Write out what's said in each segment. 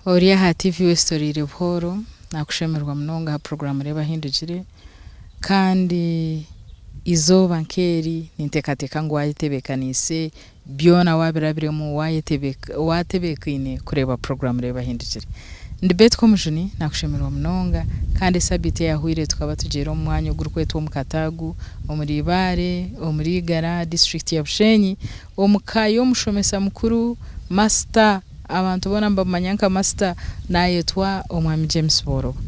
Ori aha TV Wesitoreire Buhooro, nakushemererwa munonga aha puroguraamu Reeba Ahindugire kandi eizooba nk'eri ninteekateeka ngu waayetebeekaniise byona waabirabiremu waatebeekaine kureeba puroguraamu Reeba Ahindugire. Ndi Betty Komujuni, nakushemererwa munonga kandi esabiiti eyahweire tukaba tugiire omu mwanya ogurikwetwa omu Kataagu omuri Ibare omuri Igara disiturikiti ya Bushenyi omu ka y'omushomesa mukuru Master Abantu boona nibamumanya nka Masita, naayetwa Omwami James Bworoba.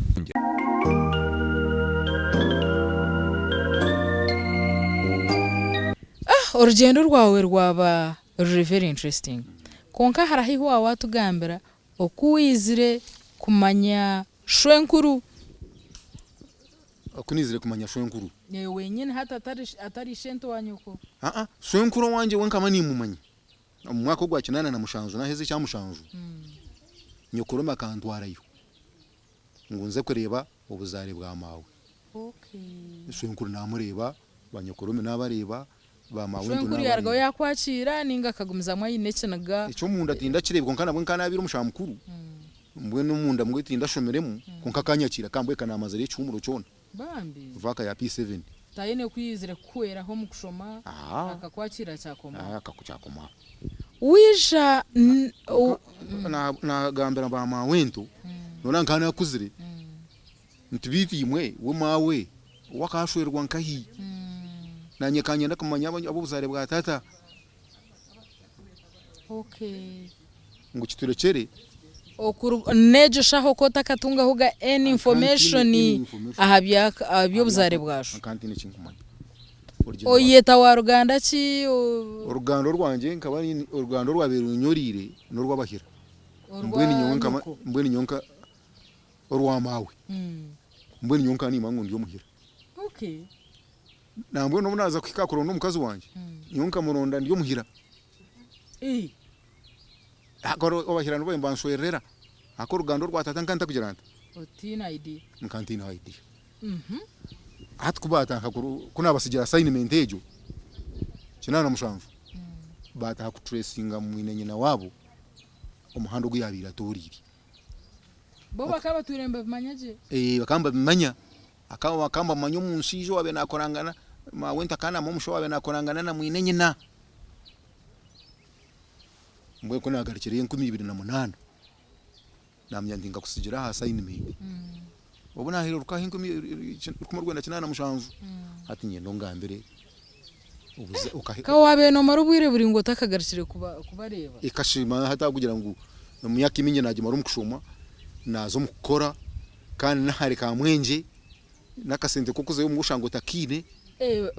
Orugyendo rwawe rwaba ruri very interesting. Kwonka hariho ahu waaba waatugambira oku waizire kumanya shwenkuru. Oku naizire kumanya shwenkuru. Wenyini hati atari ishento wa nyoko? Aa, shwenkuru owangye we nkaba niimumanya. Omu mwaka ogwa 87 naheza ekya mushanju, nyokorome akantwarayo ngu nze kureeba obuzaare bwa maawe. Shwenkuru naamureeba, banyokorome naabareeba, ba maawe nto Shwenkuru yaarugaho naabareeba. yaakwakiira nainga akagumizamu aine ekiniga? Eky'omunda tindakireebe kwonka nabwo nkaba naabaire omushaho mukuru, mbwenu omunda mbwenu tindashomiremu kwonka akanyakiira akambweka naamazireyo ekihuumuro kyona. Bambi. Vaaka ya P7. Taine ku yaizire kukuhweraho omu kushoma akakwakiira kyakomaho. Kyakomaho. Waija Nagambira ba maawento noona nkaba nakuzire nti beitu imwe we maawe we akashwerwa nkahi? Nanye kanyenda kumanya ab'obuzaare bwa tata. Ngu kiturekyere. N'egyo shaaha oku otakatungahoga any information aha by'obuzaare bwa sho. Nkaba ntaine eki nkumanya. Oyeta wa ruganda ki? Oruganda orwangye nkaba oruganda orwabaire runyoreire n'orw'Abahira. Mbwenu nyowe nka orwa maawe. Mbwenu nyowe nkaba nimanya ngu ndi Omuhira. Nambwenu obu naaza kuhika aha kuronda omukazi wangye, nyowe nkamuronda ndi Omuhira. Abahira nibo nibanshwererera ahakuba oruganda orwa tata nkaba ntakugira nta? Otiine idea. Nkaba ntiine idea. Hati ku baatandika ku naabatsigira assignment egyo, 87, baataaha kutureesinga mwine nyina waabo omuhanda ogu yaabaire atooreire. Bo bakaba batwire nibabimanya gye? Bakaba nibabimanya. Akaba nibamanya omushaija owaabaire naakorangana, maawe akaba naamanya omushaija owaabaire naakorangana na mwine nyina. Mbwenu ku naagarukireyo 2008, naamugira nti nkakutsigira aha assignment. Obu naahererukaho 1987, hati niinyenda ongambire obuze okahe. Ka waabaire noomara obwire buraingwa otakagarukire kubareeba? Ekashema hati ahabw'okugira ngu emyaka mingi naagimara omu kushoma, naaza omu kukora kandi n'ahari Kamwengye n'akasente k'okuzayo obumwe oshanga otakaine.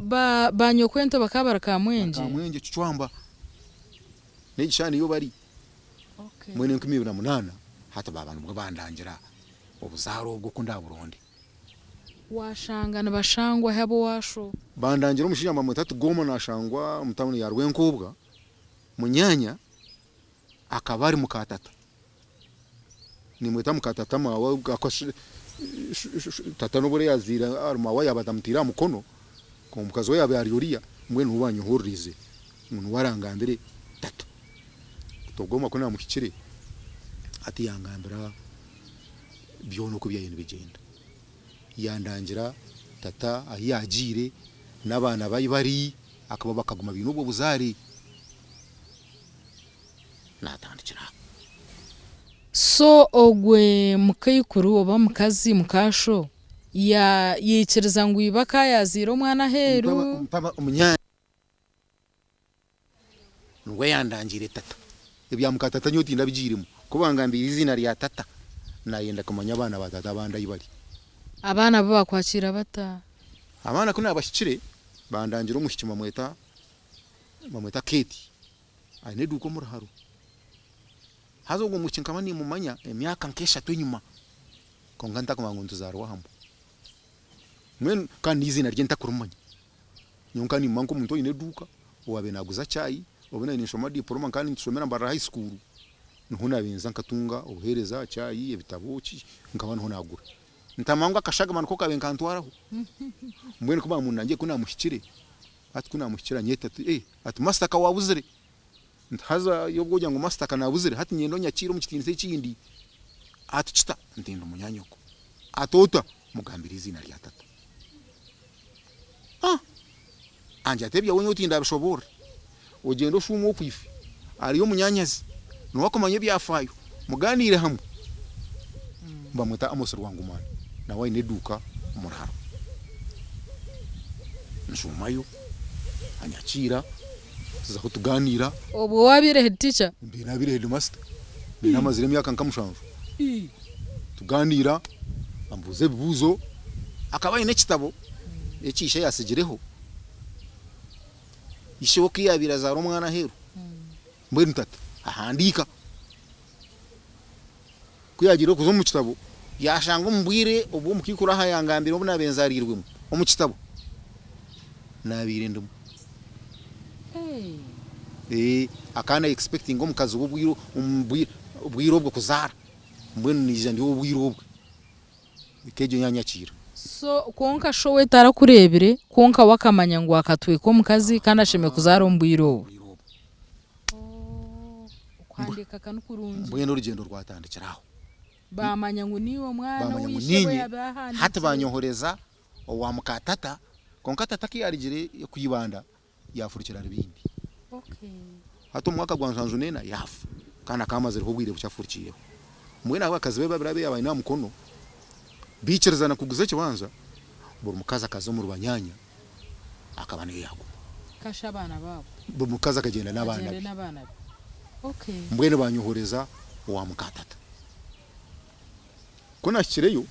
Ba ba nyokwento bakaba bari Kamwengye? Kamwengye Kicwamba n'egi shaaha niyo bari. Mbwenu 2008 hati baaba nibwo bandangira obuzaare obwo oku ndaaburonde. Waashanga nibashangwa hi ab'owaasho? Bandangira omushaija nibamweta Tugooma naashangwa omu tauni ya Rwenkoobwa, munyaanya akaba ari muka tata. Nimweta muka tata maawe tata nobu oriya yazaire ahari maawe yaaba atamutaire aha mukono, omukazi we yaaba ari oriya, mbwenu niwe owanyohorerize ngu niwe arangambire tata. Togoma ku naamuhikire hati yangambira byona oku byabaire nibigyenda. Yandangira tata ahu yaagiire n'abaana be ahu bari, akaba bakaguma baine obwo buzaare. Naatandikira aho. So ogwe mukaikuru oba mukazi mukaasho yaikiriza ngu iba aka yaazaire omwana aheeru? Omunyaanya niwe yandangiire tata. Ebya muka tata nyowe tindabigiiremu. Ku bangambiire eiziina rya tata, naayenda kumanya abaana ba tata abandi ahu bari. Abaana bo baakwakiira bata? Abaana ku naabahikire, bandangira omwishiki bamweta Kate. Aine eduuka omu ruharo. Haza ogwo mwishiki nkaba niimumanya emyaka nk'eshatu enyima, kwonka ntakumanya ngu nituzaarwa hamwe. Mbwenu kandi n'eiziina rye ntakurimanya. Nyowe nkaba niimumanya nk'omuntu oine eduuka, owaabaire naaguza chai, obu naabaire ninshoma diporoma nkaba nitushomera Mbarara High School, niho naabaire ninza nkatunga obuheereza, chai, ebitabo ki, nkaba niho naagura. Ntamanya ngu akashagama niko kaabaire nikantwaraho. Mbwenu ku baamundangiire ku naamuhikire, Hati ku naamuhikire anyeeta ati, Ee, ati Master ka waabuzire? Nti haza yobu ogira ngu Master ka naabuzire, hati niinyenda onyakiire omu kitiinisa ekindi. Ati kita? Nti ndi munyanyoko. Ati ota? Mugambira eiziina rya tata. Ah! Angira ati ebyawe nyowe tindabishoboorora. Ogyende oshuume okwife, hariyo omunyanyazi niwe akumanya ebyafaayo, mugaaniire hamwe. Nibamweta Amos Rwangumani, nawe aine eduuka omu Ruharo. Nshuumayo, anyakiira, tuzaho tugaaniira. Obwo waabaire head teacher? Mbaire naabaire headmaster, mbaire naamazire emyaka nka mushanju. Tugaaniira, ambuuza ebibuuzo. Akaba aine ekitabo eki ishe yaatsigireho. Ishe we ku yaabaire azaara omwana aheeru, mbwenu tata ahandiika. Ku yaagiire kuza omu kitabo, yaashanga omu bwire obu omukaikuru aha yangambire obu naabaire nzaariirwemu, omu kitabo naabaire ndimu. Ee, akaba na expectinga omukazi we obwire omu bwire obwo kuzaara, mbwenu naija ndi ow'obwire obwe. Eka egyo yanyakiira. So kwonka sho we tarakureebire kwonka we akamanya ngu akatweka omukazi kandi ashemereire kuzaara omu bwire obu. Okuhandiika ka nikurungi. Mbwenu orugyendo rwatandikira aho. Baamanya ngu niiwe omwana Baamanya ou ngu ishebo niinye. yaabaire ahandiikire. Hati baanyohoreza owa muka tata, kwonka tata ku yaarugire ku ibanda yaafurukira Rubindi. Hati omu mwaka gwa nshanju n'ena yaafa kandi akaba amazireho obwire bukye afurukiireho. Mbwenu abakazi be babiri abu yaabaire aine aha mukono baikirizana kuguza ekibanja, buri mukazi akaza omuri banyaanya akaba niyo yaaguma. Kasha abaana baabo. Buri mukazi akagyenda n'abaana Agyende be. n'abaana be. Okay. Mbwenu baanyohoreza owa muka tata. Ku naahikireyo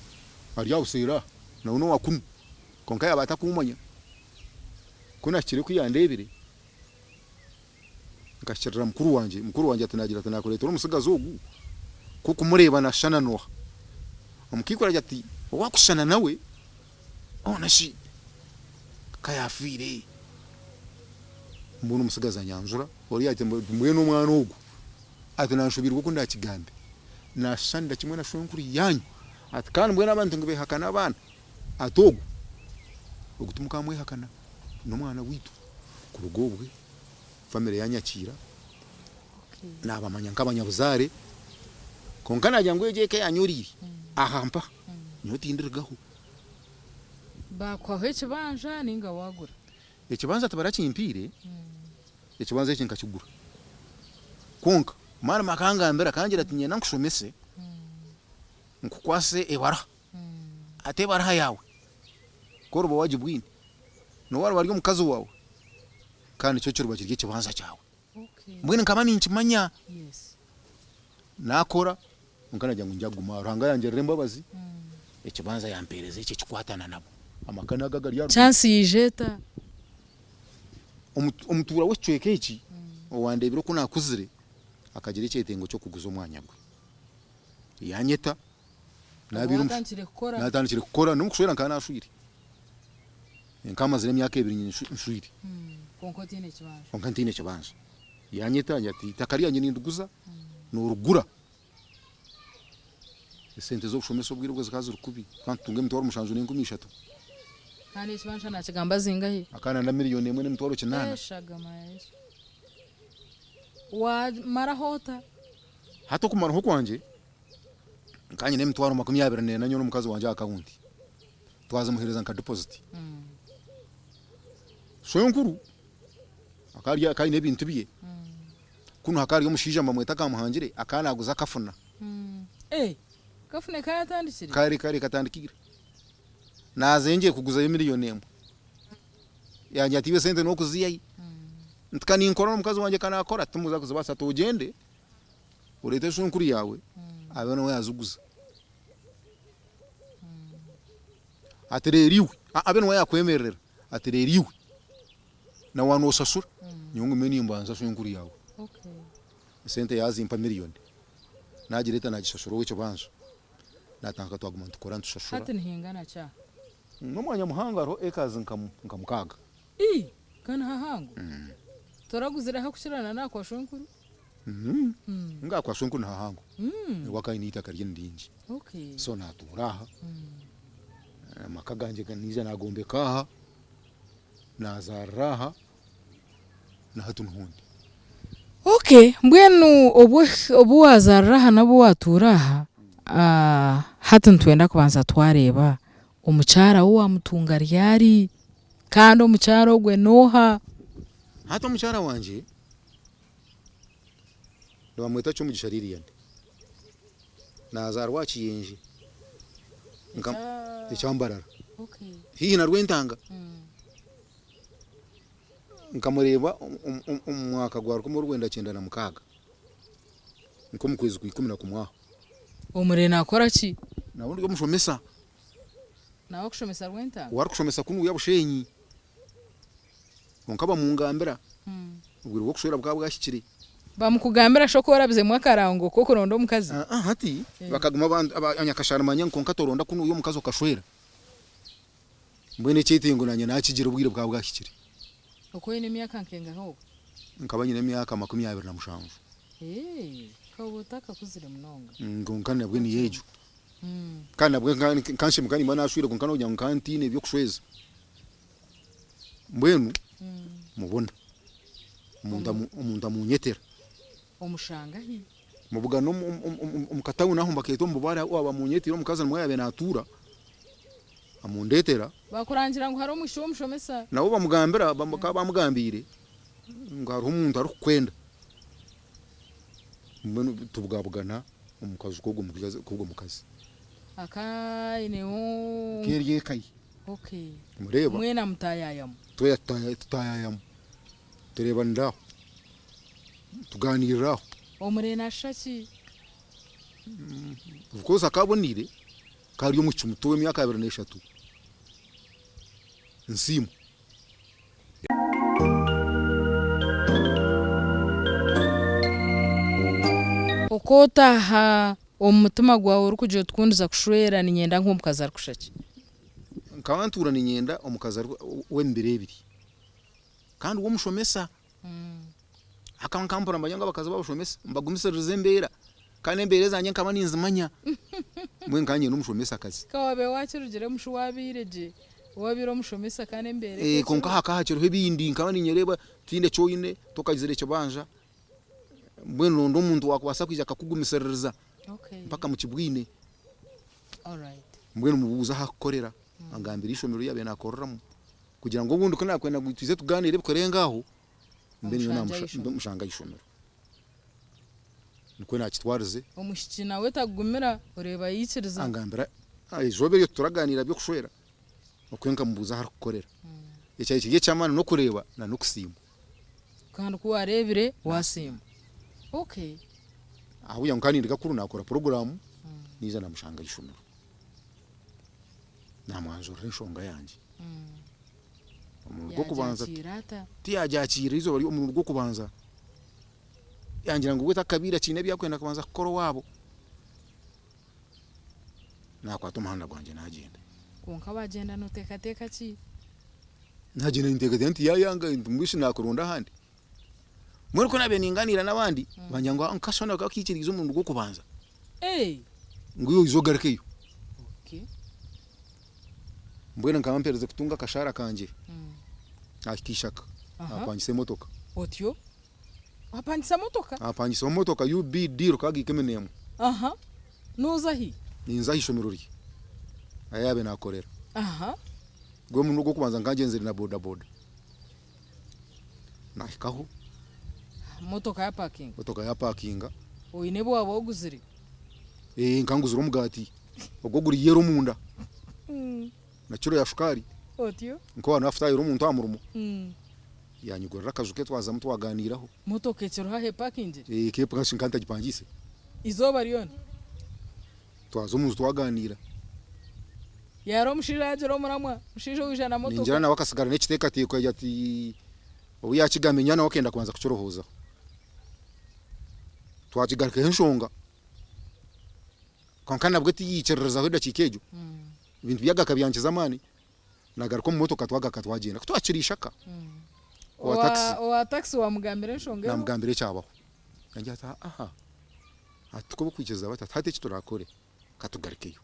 ari aha buseeri aha, nawe n'owa kunu kwonka yaaba atakuumanya. Ku naahikire ku yandeebire, nkahikirira mukuru wangye, mukuru wangye ati naagira ati naakureetera omutsigazi ogu, ku okumureeba naashushana n'oha? Omukaikuru agira ati owaakushushana nawe hoona shi ka yaafiire? Mbwenu omutsigazi anyanjura, oriya ati mbwenu omwana ogu ati naanshobirwe oku ndaakigambe, naashushanira kimwe na shwenkuru yaanyu, ati kandi mbwenu abantu ngu beehakana abaana. Ati ogu, ogu timukamwehakana, n'omwana waitu. Kuruga obwe, famire yanyakiira, nabamanya nk'abanyabuzaare, kwonka nagira ngu egyo eka eyanyoriire, aha mpa, nyowe tindirugaho. Baakuhaho ekibanja nainga waagura? Ekibanja tibarakimpiire, ekibanja eki nkakigura. Kwonka maarima akangambira akangira ati niinyenda nkushomese, nkukwase ebaruha. Ati ebaruha yaawe ku oriba waagibwine, n'ou ariba ari omukazi waawe, kandi nikyo kiriba kiri ekibanja kyawe. Mbwenu nkaba ninkimanya, naakora kwonka nagira ngu ningya kuguma aha. Ruhanga yangirira embabazi, ekibanja yampeereza ekyo ekikwatana nabo. Amaka nago agari aha rubaju. Chance yaija eta? Omutuura w'ekicweka eki owandeebire oku naakuzire, akagira ekyetengo ky'okuguza omwanya gwe. Yanyeta. Obu waatandikire kukora? Naatandikire kukora n'omu kushwera nkaba naashwire. Nkaba mazire emyaka ebiri nshwire. Kwonka otaine kibanja? Kwonka ntaine kibanja. Yanyeta yangira ati eitaka ryangye nindiguza, noorigura. Esente z'okushomesa obwire obwo zikaba ziri kubi, tukaba nitutunga emitwaro mushanju n'enkumi ishatu. Kandi ekibanja naakigamba zingahi? Akaba nanda miriyoni emwe n'emitwaro kinaana. Eshagama ya Yesu. Waamaraho ota? Hati okumaraho kwangye, Nkaba nyine emitwaro 24 nyowe n'omukazi wangye aha akawunti, twazimuheereza nka dipoziti. Shwenkuru akaba ari akaba aine ebintu bye, kunu hakaba hariyo omushaija nibamweta Kamuhangire akaba naaguza akafuna. Eh! Kafuna ekaba yatandikire? Kare kare ekatandika ira. Naaza ngiye kuguzayo miriyoni emwe. Yangira ati iwe esente n'okuziiha hi? Nti ka ninkora n'omukazi wangye ka naakora, timuza kuzibaasa ati ogyende. Oreete shwenkuru yaawe abe niwe yaaziguza. Ati reero iwe, abe niwe yaakwemererera, ati reero iwe na waaba nooshashura, nyowe ngume nimbanza shwenkuru yaawe. Esente yaazimpa miriyoni, naagireeta naagishashura ow'ekibanja, naatandika twaguma nitukora nitushashura. Hati nihaingana ki aha? N'omwanya muhango hariho acres nka mukaaga. Ii! Ka nihahango. Toraguzire ahakukirana n'aha kwa shwenkuru? Nga kwa shwenkuru nihahango niwe akaba aine eitaka rye ni ringi so natuura aha amaka gangye naija nagombeka aha nazaarira aha na hati niho ndi. Okay mbwenu obu obu wazaarira aha n'obu watuura aha. Hati nitwenda kubanza twareeba omukyara ou waamutunga ryari? Kandi omukyara ogwe n'oha? Hati omukyara wangye nibamweta Kyomugisha Lilian. Nazaarwa aha Kiyenje ekya Mbarara haihi na Rwentanga. Nkamureeba omu mwaka gwa rukumi orwenda kyenda na mukaaga nk'omu kwezi kwa ikumi na kumwe aho. Omuree naakora ki? Nawe ndi omushomesa. Nawe akushomesa Rwentanga? We arikushomesa kunuya Bushenyi. Kwonka bamungambira obwire bw'okushwera bukaba bwahikire. Bamukugambira shi oku orabizemu akarango k'okuronda omukazi? Aa hati bakaguma abanyakashara manya ngu kwonka toronda kunuya omukazi okashwera. Mbwenu ekyetengo nanye nakigira obwire bukaba bwahikire. Okaba oine emyaka nkengahi obwo? Nkaba nyine emyaka 27. Eeh, okaba otakakuzire munonga. Kwonka nabwe niyo egyo. Kandi nabwe nkanshemererwa nimba nashwire kwonka nogira ngu nkaba ntiine by'okushweza. Mbwenu mubona omuntu amunyetera. Omushanga hi? Mubugana omu katawuni aho nibakeeta omu Bubare ahu bamunyetiire omukazi nimwo yaabaire naatuura amundetera. Bakurangira ngu hariho omwishiki w'omushomesa? Nabo bamugambira bakaba bamugambiire ngu hariho omuntu arikukwenda. Mbwenu tubugabugana omu kaju k'ogwo mukazi. Akaba aineho. Nk'eri eka ye. Okay. Mureeba? Mwena mutaayayamu? Twena tutaayayamu. Tureebanira aho. Tugaaniirira aho. Omuree naashusha ki? Of course akaba aboneire, akaba ari omwishiki muto w'emyaka 23. Nsiimwe. Oku otaaha omu mutima gwawe orikugira oti ku ndiza kushwera niinyenda nk'omukazi arikushusha ki? Nkaba ntuura niinyenda omukazi w'emibiri ebiri kandi w'omushomesa. Akaba nkampurira nibamanya ngu abakazi b'abashomesa nibagumisiririza embeera kandi embeera ezangye nkaba ninzimanya. Mbwenu nkaba niinyenda omushomesakazi. Ka waabaire waakirugiremu shi waabaire gye, waabaire omushomesa kandi embeera ekaba ekiriho? Kwonka hakaba hakiriho ebindi, nkaba ninyereeba tihaine eki oine, tokagizire kibanja, mbwenu noronda omuntu owaakubaasa kwija akakugumisiririza mpaka mukibwine. Mbwenu mubuuze ahu arikukorera, angambire eishomero eri yaabaire naakoreramu kugira ngu obundi ku naakwenda ngu twije tugaaniire ebikurenga aho, mbe niiwe namushanga aha ishomero. Nikwo naakitwarize. Omwishiki nawe takugumira oreeba yaikiriza. Angambira eizooba eryo turagaaniira by'okushwera, okwe nkamubuuza ahu arikukorera. Ekyabaire kiri eky'amaani n'okureeba na n'okusiima. Kandi ku waareebire waasiima. Okay. Ahabw'okugira ngu nkaba nindiga kuru naakora puroguraamu, naija naamushanga aha ishomero. Naamwanjurira enshonga yangye. Omurundi gw'okubanza Yaagyakiira ata? tiyagyakiira eizooba ry'omurundi gw'okubanza. Yangira ngu we takabaire akiine ebi arikwenda kubanza kukora owaabo. Naakwata omuhanda gwangye naagyenda. Kwonka waagyenda nooteekateeka ki? Naagyenda ninteekateeka nti yaayanga nti mbwenu shi naakuronda ahandi. Mbwenu ku naabaire ningaaniira n'abandi, bangira ngu nkashusha ngu akaikiriize omurundi gw'okubanza. Ngu iwe oije ogarukeyo. Mbwenu nkaba mperize kutunga akashaara kangye naahika Ishaka naapangisa emotoka. Otyo? Wapangisa motoka? Naapangisa motoka UBD 611. Aha. Nooza hi? Ninza aha ishomero rye ahu yaabaire naakorera. Gwe omurundi ogw'okubanza nkaba ngyenzire na bodaboda. Naahikaho. Motoka yapakinga? Motoka yapakinga. Oine ebi waaba oguzire? Ee, nkaba nguzire omugaati ogwo oguri yero omunda na kiro ya shukaari. Otyo? Nk'owaaba naafutaahira omuntu aha murimo. Yaanyigurira akaju ke twazamu twaganiiraho. Motoka ekiriho ahu epakingire? Ee, ekaba nkaba ntagipangiise. Eizooba ryona? Twaza omu nju twaganiira. Yaara omushaija yaagira omuramwa, omushaija owaija na motoka. Ningira nawe akasigara n'ekiteekateeko yagira ati obu yaakigamenya nawe akenda kubanza kukirohoozaho. Twakigarukaho enshonga. Kwonka nabwo tiyaikiririzaho edakiika egyo. Ebintu bye akabyankiza amaani. Nagaruka omu motoka twagaruka twagyenda. Ku twakira Ishaka owa takisi. Owa takisi wamugambira enshonga eriho? Namugambira ekyabaho. Yangira ati aha, ati tikwo barikwikiriza bati, ati hati eki turakore ka tugarukeyo.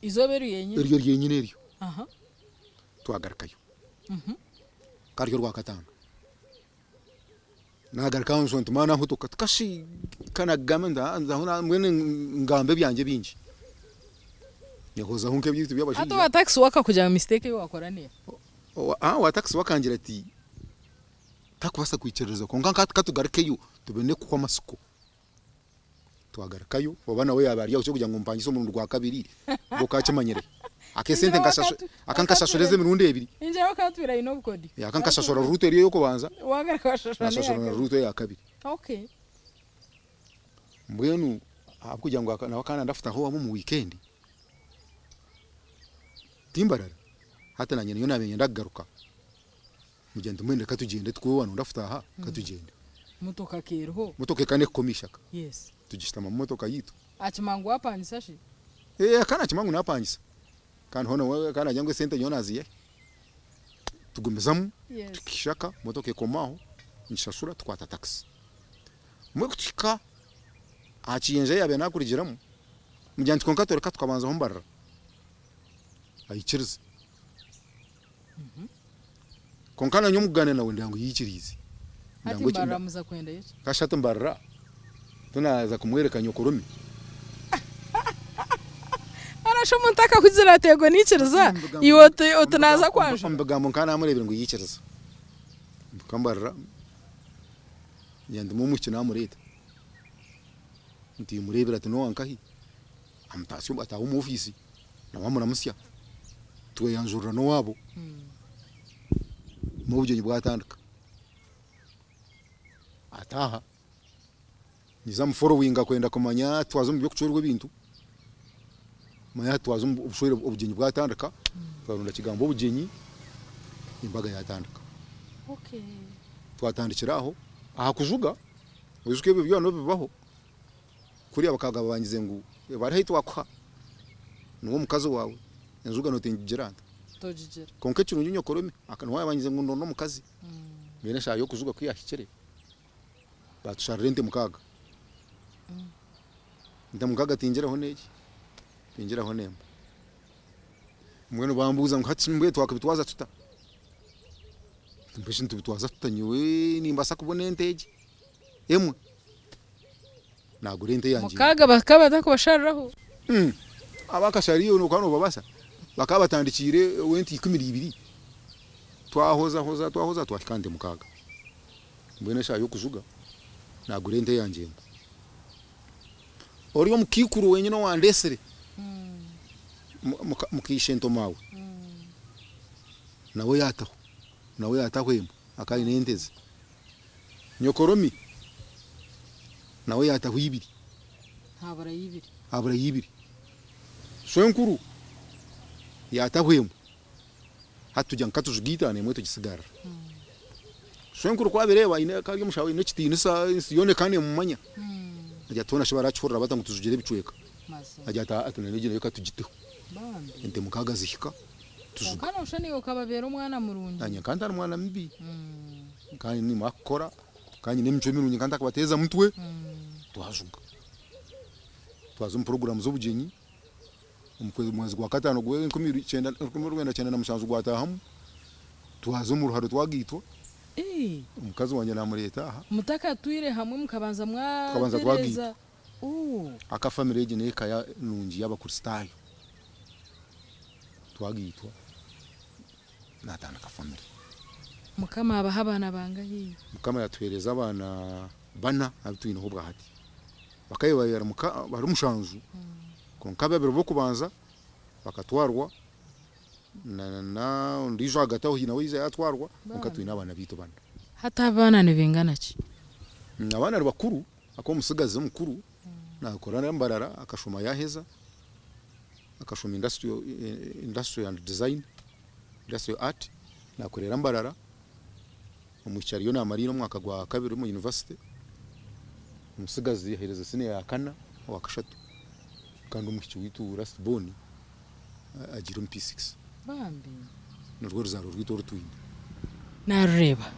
Eizooba eryo ryenyine? Eryo ryenyine eryo. Twagarukayo. Rukaba ruri orwakataano. Nagaruka aho nti maana nhotoka ti kashi ka nagamba nti aa nzaho mbwenu ngambe ebyangye ebingi. Nyehozaho nk'ebyaitu Hati by'abashaija. owa taxi we akakugira ngu mistake ei wakora neeha? Owa taxi we akangira ati takubaasa kwikiririza kwonka ka tugarukeyo tubone kuhwa amatsiko. Twagarukayo oba nawe yaaba ari aho ky'okugira ngu mpangise omurundi gwa kabiri gwo okakimanyire. Ak'esente aka nkashashura ez'emirundi ebiri. Ningira we akatwire aine obukodyo. Aka nkashashura ruutu eri ey'okubanza, nashashura na ruutu eya kabiri. Mbwenu ahabw'okugira ngu nawe akaba nayenda kutaha owaabo omu wiikendi, timbarara, hati nanye niyo naabaire niinyenda kugaruka. Mugira nti mbwenu reka tugyende tukwewa nonda kutaaha katugyende. Motoka keriho. Motoka eka nekukoma ishaka. Yes. Tugishutama mu motoka yitu. Akimanya ngu wapangisa shi? Eeh akaba nakimanya ngu napangisa. Kandi hoona we akaba nagira ngu esente nyowe naziiha hi? Tugumizamu Yes. tuhika ishaka motoka ekoma aho ngishashura tukwata taxi. Mbwenu kutuhika aha kiyenje ahi yabaire nakurugiramu, mugira nti kwonka toreka tukabanzaho mbarira. Aikirize. Kwonka nanye omu kugaaniira nawe ndeba ngu yaikiriize. Hati Mbarira muza kwendayo ki? Kashi hati Mbarira tinaaza kumworeka nyokoromi. Arasha omuntu akakugira ati ego naikiriza, iwe oti oti naaza kwanjura. Omu bigambo nkaba naamureebire ngu yaikiriza. Mpika Mbarira ngira nti omwishiki naamureeta. Nti mureebire ati n'owankahi? Amutaasya ataaha omu ofiisi nawe amuramutsya tweyanjurira n'owaabo n'obugyenyi bwatandika. Ataaha nyiza muforowinga kwenda kumanya twaza omu by'okucwerwa ebintu manya hati twaza omu bushwere obugyenyi bwatandika twaronda kigambo obugyenyi embaga yatandika. Twatandikira aho aha kujuga oijuke ebyo byona obibaho. Kuriya bakagaba bangize ngu bari haihi twakuha niwe omukazi wawe enjuga notingigira nta Togigira. Kwonka ekirungi nyokoromi niwe yabangize ngu ndonde omukazi mbwenu eshaaha yokujuga kuyahikire batusharira ente mukaaga ente mukaaga tingiraho neki tingiraho nemwe mbwenu bambuuza ngu hati mbwenu twakabitwaza tuta mbwenu shi nitubitwaza tuta nyowe nimbaasa kubona ente egi emwe. Nagura ente yangye. Mukaaga bakaba batakubashariraho. Abakashariyo nokaba nobabasa bakaba batandikiire ente 12 twahozahoza twahoza twahika aha nte mukaaga. Mbwenu eshaaha y'okujuga nagura ente yangye emwe. Ori omukaikuru wenyine owandeesire muka ishento maawe nawe yaataho nawe yaataho emwe akaba aine ente ze. Nyokoromi nawe yaataho ibiri. Haburayo ibiri. Haburayo ibiri. Shwenkuru yaataho emwe. Hati tugira ngu katujuge itaano emwe tugisigarira. Shwenkuru ku abireeba aine akaba ari omushaho aine ekitiinisa ensi yoona ekaba neemumanya. Agira ati hoona shi barakihurira bata ngu tujugire ebicweka? Agira ati aa na n'egi nayo katugiteho. Ente mukaaga zihika tujuga. Kwonka noshusha naiwe okababeera omwana murungi. Naanye nkaba ntari mwana mubi. Nkaba nimanya kukora, nkaba nyine emicwe mirungi nkaba ntakabateeza mutwe, twajuga. Twaza omu puroguraamu z'obugyenyi, omu mwezi gwa kataano gw'enkumi kyenda rukumi rwenda kyenda na mushanju gwataahamu, twaza omu ruharo twagaitwa, omukazi wangye naamureeta aha. Mutakatwire hamwe mukabanza Tukabanza mwatereeza? twagaitwa. Aka famire egi n'eka nungi y'Abakristaayo. Twagaitwa. Natandika family. Mukama abahe abaana bangahi? Mukama yatuhereza abaana bana abu twineho obwahati. Bakaba bari mushanju kwonka babiri bokubanza bakatwarwa na ondijo ahagati aho nawe yaija yatwarwa kwonka twine abaana bitu bana. Hati abaana nibingana ki? Abaana ni bakuru ahakuba omutsigazi omukuru nakora Mbarara akashoma yaheza akashoma industrial and design. Industrial Art, naakorera Mbarara, omwishiki ariyo naamariira omwaka gwa kabiri omu yunivasite, omutsigazi yaheereza siniya ya kana owa kashatu kandi omwishiki waitu last born agiire omu P6. Bambi. Nirwo ruzaaro rwaitu oru twine. Naarureeba.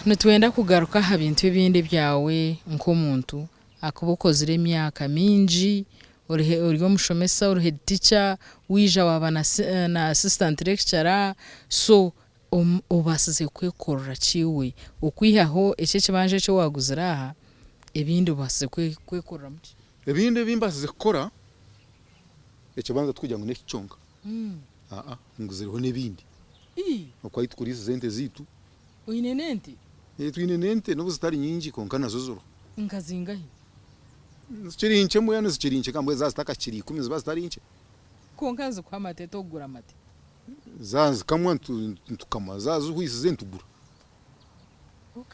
Nitwenda kugaruka aha bintu ebindi ebyawe nk'omuntu Ahakuba okozire emyaka mingi ori omushomesa, ori head teacher, waija waaba na assistant lecturer, so Obaasize kwekorera ki iwe? Okwihaho eki ekibanja eki waaguzire aha, ebindi obaasize kwekoreramu ki? Ebindi ebi mbaasize kukora, ekibanja tikugira ngu n'eki kyonka, aa nguzireho n'ebindi. Oku ahu tukuriisiza ente zaitu. Oine n'ente? Twine n'ente n'obu zitari nyingi kwonka nazo ziriho. Nka zingahi? Zikiri nkye mbwenu zikiri nkye mbwenu zaaba zitakahikire ikumi niziba zitari nkye. Kwonka nizikuha amate tokugura amate? Zaaba nizikamwa nitukama, zaaba zihwisize nitugura.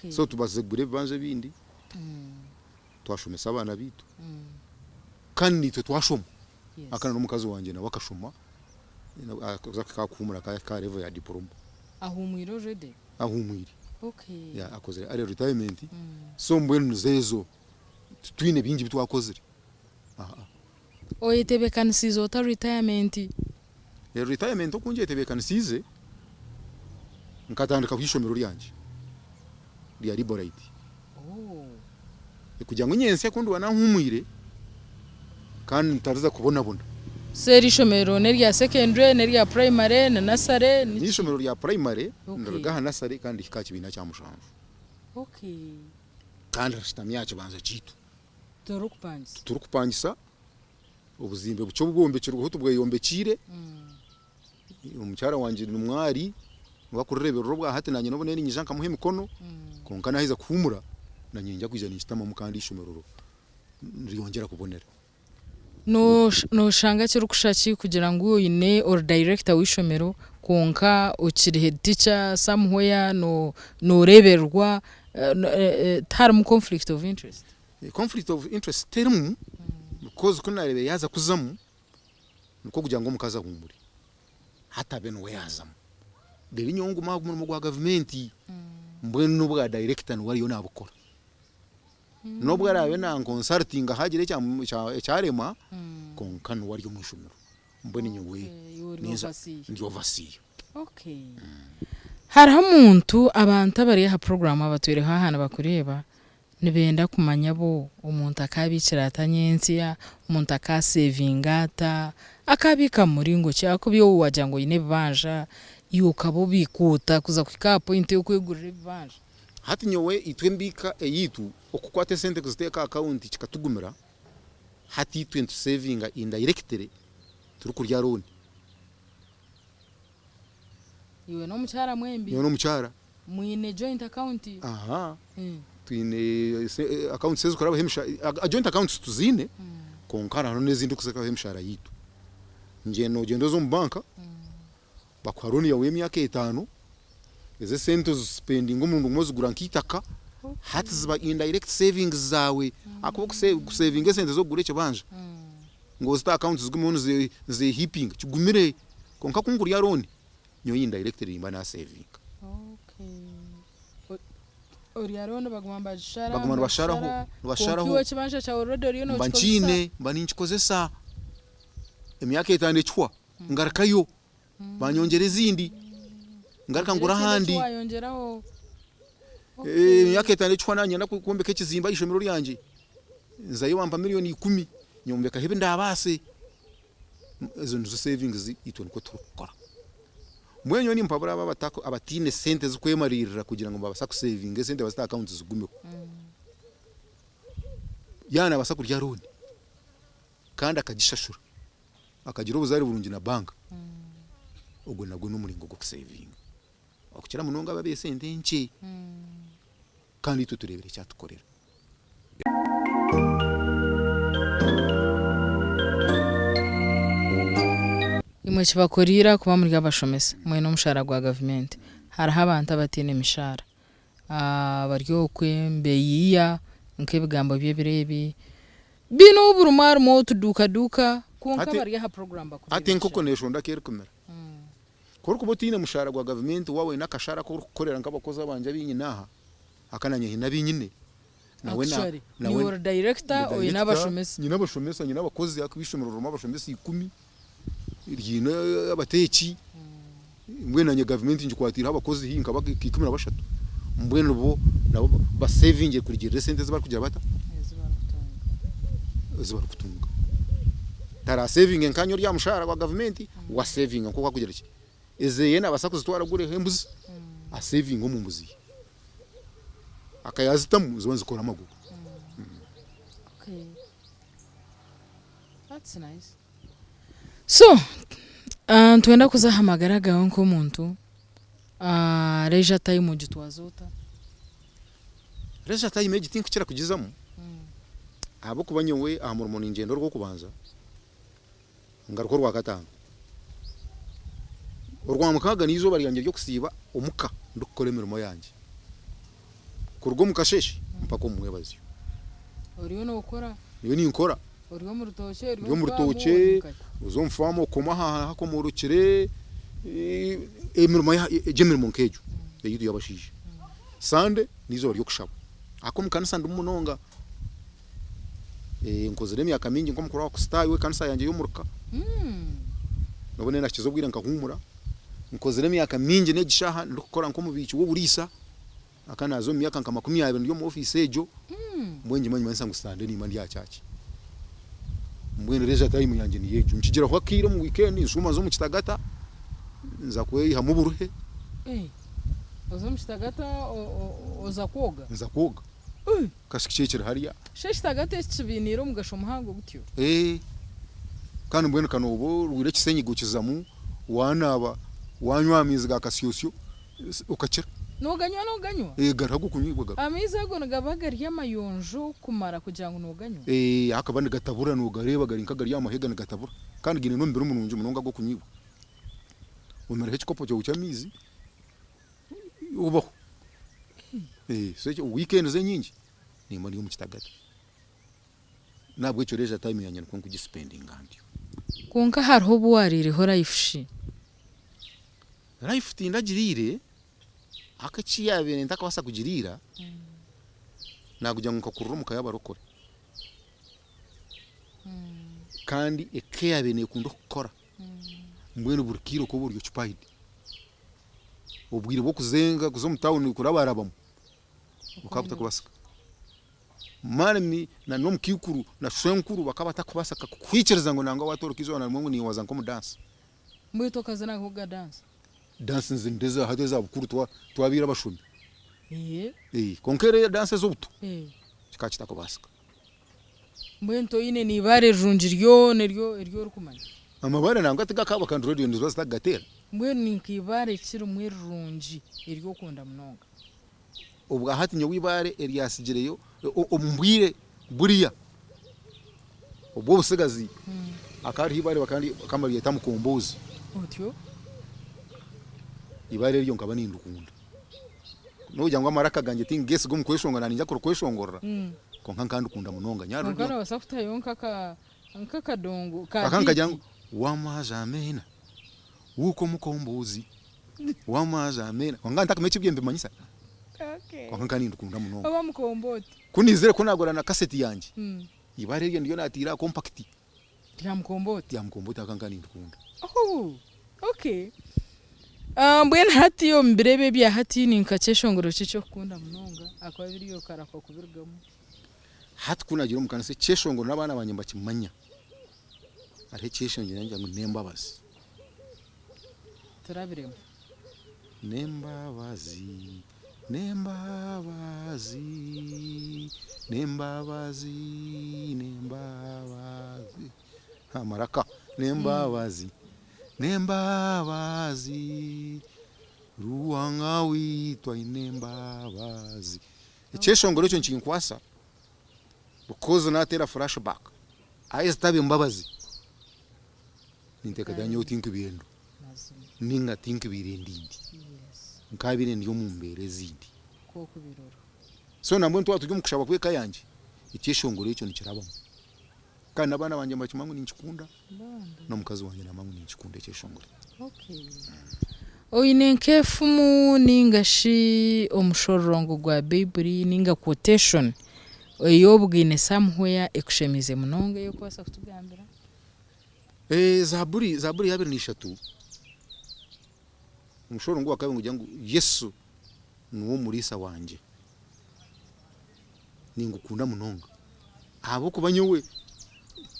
So tubaasize kugura ebibanja ebindi, twashomesa abaana baitu kandi naitwe twashoma. Ahakuba n'omukazi wangye nawe akashoma akaza kuhika aha kuhuumura akahika aha level ya diploma. Ahuumwire already? Ahuumwire. Yeah, akozire early retirement. So mbwenu nizo ezo, titwine bingi ebi twakozire. Oyetebeekanisiize ota retirement? Retirement oku ngyetebeekanisiize, nkatandikaho eishomero ryangye rya Liborite kugira ngu nyentsya ku ndiba naahuumwire kandi ntariza kubonabona. So eri ishomero n'erya secondary, n'erya primary, ni nursery? N'eishomero rya primary, niriruga aha nursery kandi rihika aha kibiina kya mushanju. Kandi rishutami aha kibanja kyaitu. Torikupangisa? Titurikupangisa. Obuzimbe bukye obwombekirweho tubweyombekiire. Omukyara wangye ni mwari niwe arikureeberera obwa hati naanye n'obu niinyija nkamuha emikono kwonka naaheza kuhuumura naanye niinyija kwija ninshutamamu kandi eishomero niryongyera kubonera. Noshanga kirikushusha ki kugira ngu oine ori director w'eishomero kwonka okiri head teacher somewhere noreebererwa tiharimu conflict of interest? Conflict of interest terimu because ku naareebire yaaza kuzamu nikwo kugira ngu omukazi ahuumure hati abe niwe yaazamu. Reero nyowe ngume aha murimo gwa gavumenti mbwenu n'obwa dayirekita niwe ariyo naabukora. N'obu araabe nankonsarutinga haagira ekyarema kwonka niwe ari omu ishomero mbwenu nyowe ninza ndi ovasiya. Hariho omuntu abantu abari aha puroguraamu abatwireho aha nibakureeba Nibenda kumanya bo omuntu akaabiikira ata nyentsya, omuntu akaaseevinga ata, akaabiika mu muringo ki ahakuba iwe waagira ngu oine ebibanja, iwe okaba obiika ota kuza kuhika aha pointi ey'okwegurira ebibanja? Hati nyowe itwe embiika eyaitu okukwata esente kuziteeka aha akawunti kikatugumira, hati itwe nituseevinga indirectly turikurya looni. Iwe n'omukyara mwembi? Nyowe n'omukyara. Mwine joint account? Aha, twine accounts ezikurabaho emishara, joint accounts tuziine kwonka hariho n'ezindi ezikurabaho emishara yaitu. Ngyenda nogyenda oza omu banka bakuha loan yaawe y'emyaka etaano, ezo esente ozisipendinga omurundi gumwe ozigura nk'eitaka, hati ziba indirect savings zaawe ahakuba okusevinga esente z'okugura ekibanja ngu ozite aha account zigumeho nizehiipinga kigumire kwonka ku nkurya loan Nyowe indirectly nimba nasevinga. Okay. Orya loan baguma nibagishara Baguma nibasharaho, nibagishara nibasharaho. kwonka iwe ekibanja kyawe already oriyo Mba nokikozesa. nkiine, mba ninkikozesa. Emyaka etaano ekihwa, ngarukayo, banyongyera ezindi, ngaruka Ogira ngura ekindi eki ahandi. wayongyeraho. Okay. Emyaka etaano ekihwa nanyenda kwombeka ekizimbe aha ishomero ryangye, nzayo bampa miriyoni ikumi, nyombekaho ebi ndabaase. Ezo nizo savings itwe nikwo turikukora. Mbwenu nyowe nimpabura abo abataine sente z'okwemariirira kugira ngu nibabaasa kusevinga esente bazite aha akawunti zigumeho. Yaaba naabaasa kurya looni kandi akagishashura, akagira obuzaare burungi na banka, ogwo nagwo n'omuringo gw'okusevinga. Okukira munonga abo ab'esente nkye kandi itwe tureebire eki atukorera. Imwe kibakuriire kuba muri abashomesa mwine omushaara gwa gavumenti. Hariho abantu abataine mishaara bari okwe nibeeyiiya nk'ebigambo by'ebiro ebi. Baine obu burimu harimu otuduukaduuka kwonka bari aha puroguraamu Hati bakureeba enkoko neeshonda aku erikumira. Ku orikuba otaine mushaara gwa gavumenti waaba oine akashaara aku orikukorera nk'abakozi abangye abu nyine aha, aka naanye haine abu nyine, nawe na Actually, nawe niiwe ori director, ndi oine director, abashomesa. nyine abashomesa, nyine abakozi ahakuba eishomero ririmu abashomesa ikumi, ryine abateeki, mbwenu naanye gavumenti ngikwatiireho abakozi haihi nka 13, mbwenu bo nabo baseevingire kurugiirira esente ezi barikugira bata? Ezi barikutunga. Ezi barikutunga. Taraseevinge nkaanye ori aha mushaara gwa gavumenti, we aseevinga nk'oku arikugira ki? Ezeye nabaasa kuzitwara agureho embuzi asevinge omu mbuzi ye. Aka yazitamu niziba nizikora amagoba. Okay. That's nice. So, nitwenda kuza aha magara gaawe nk'omuntu. Leisure time ogitwaza ota? Leisure time egi tinkukira kugizamu ahabw'okuba nyowe aha murimo ningyenda orw'okubanza ngaruka orwakataano. Orwamukaaga n'eizooba ryangye ry'okusiiba omuka ndikukora emirimo yangye kuruga omu kasheeshe mpaka omu mwebazyo. Oriyo nookora? Ndiyo ninkora. Ori omu rutookye, ori omu rutookye, oza omu faamu okoma aha hakomorokire, emirimo egyo emirimo nk'egyo eyaitu y'abashaija. Sande n'eizooba ry'okushaba. Ahakuba omu kanisa ndimu munonga. Nkozire emyaka mingi nk'omukuru wa Kristaayo w'ekanisa yangye y'omuruka. N'obu nahikize obwire nkahuumura. Nkozire emyaka mingi n'egi shaaha ndikukora nk'omubiiki w'oburiisa. Aka naaza omu myaka nka 20 ndi omu ofiisi egyo, mbwenu ngimanya nimanyisa ngu Sande nimba ndi aha church. Mbwenu leisure time yangye niyo egyo. Nkigiraho akaire omu weekend nshuuma nza omu kitagata nza kweyihamu oburuhe. Oza omu kitagata oza kwoga? Nza kwoga. Kasiki kiri hariya. Shi ekitagata eki kibainiire omugasho muhango gutyo? Kandi mbwenu ka nooba orwaire ekisenyiga okizamu, waanaaba, waanywa aha maizi ga kasyosyo okakira. Nooganywa nooganywa? Gariho ag'okunywibwa gariho. Amaizi ago nigaba gari amayonjo kumara kugira ngu nooganywa? Ahakuba nigatabura noogareeba gari nk'agari aha mahega nigatabura. Kandi gaine n'omubiri murungi munonga ag'okunywibwa. Omireho ekikopo kyawe ky'amaizi obaho. So ekyo weekends enyingi nimba ndi omu kitagata. N'ahabw'ekyo leisure time yangye nikwo nkugisipendinga ntyo. Kwonka hariho obu waariireho life shi? Life tindagiriire, ahakuba eki yaabaire ntakabaasa kugiriira, naakugira ngu nkakurira omu ka y'abarokore. Kandi eka eyaabaire neekunda okukora, mbwenu buri kaire okaba ori occupied. Obwire bw'okuzenga kuza omu tawuni kurabarabamu bukaba butakubaasika. Mani na n'omukaikuru na shwenkuru bakaba batakubaasa kukwikiriza ngu nangwa waatooroka eizooba na rimwe ngu niiwe waaza nk'omu dansi. Mbwenu okazina nkoga dansi? Dansi nzi eza hati eza bukuru twabaire abashomi. Kwonka eri dansi ez'obuto kikaba kitakubaasika. Mbwenu toine n'eibaare rirungi ryona eri orikumanya? Amabaare nangwa tigakaba kandi radio niziba zitakugateera. Mbwenu ni nk'eibaare ki rimwe rirungi eri okunda munonga? Obwa hati nyowe eibaare eryatsigireyo omu bwire buriya obw'obutsigazi hakaba hariho eibaare bakaba nibaryeta mukombozi. Otyo? Eibaare eryo nkaba nindikunda. N'okugira ngu amaraka gangye tingeesiga omu kweshongora naanye niinyija kurikweshongorera kwonka nkaba ndikunda munonga. Kwonka noobaasa kutayo nk'akadongo ka Aka nkagira biiti. ngu wamaazi amena wuuka omukombozi wamaazi amena kwonka ntakumanya eki ebyo nibimanyisa kwonka nkaba nindikunda munonga. Oba mukombooti. Ku naizire ku naagura na kaseti yangye, eibaare eryo niryo naataire aha kompakiti. Rya mukombooti. Rya mukombooti aka nkaba nindikunda. Oh, okay. Mbwenu hati omu biro ebi ebya hati ni nka kyeshongoro ki eki orikukunda munonga ahakuba biriya okarahuka kubirugamu? Hati ku naagiire omu kanisa ekyeshongoro n'abaana bangye nibakimanya. Hariho ekyeshongoro nibagira ngu n'embabazi. Turabiremu. N'embabazi, n'embabazi, n'embabazi, n'embabazi. Amaraka. N'embabazi, n'embabazi, Ruhanga waitu aine embabazi. Ekyeshongoro ekyo nikinkwasa because nateera flash back ahi zitaba embabazi ninteekateeka nyowe tinkubaire ndiho ninga tinkubaire ndi ndi nkaabaire ndi omu mbeera ezindi. So nambwenu twaba turi omu kushaba kw'eka yangye ekyeshongoro ekyo nikirabamu kandi n'abaana bangye nibakimanya ngu ninkikunda n'omukazi wangye naamanya ngu ninkikunda ekyeshongoro. Oine nk'efumu nainga shi omushororongo gwa Baiburi nainga quotation ei obugaine somewhere ekushemeize munonga ei orikubaasa kutugambira? Zaaburi, Zaaburi ya abiri na ishatu, omushororongo ogwa kabiri nigugira ngu Yesu niwe omuriisa wangye, ningukunda munonga ahabw'okuba nyowe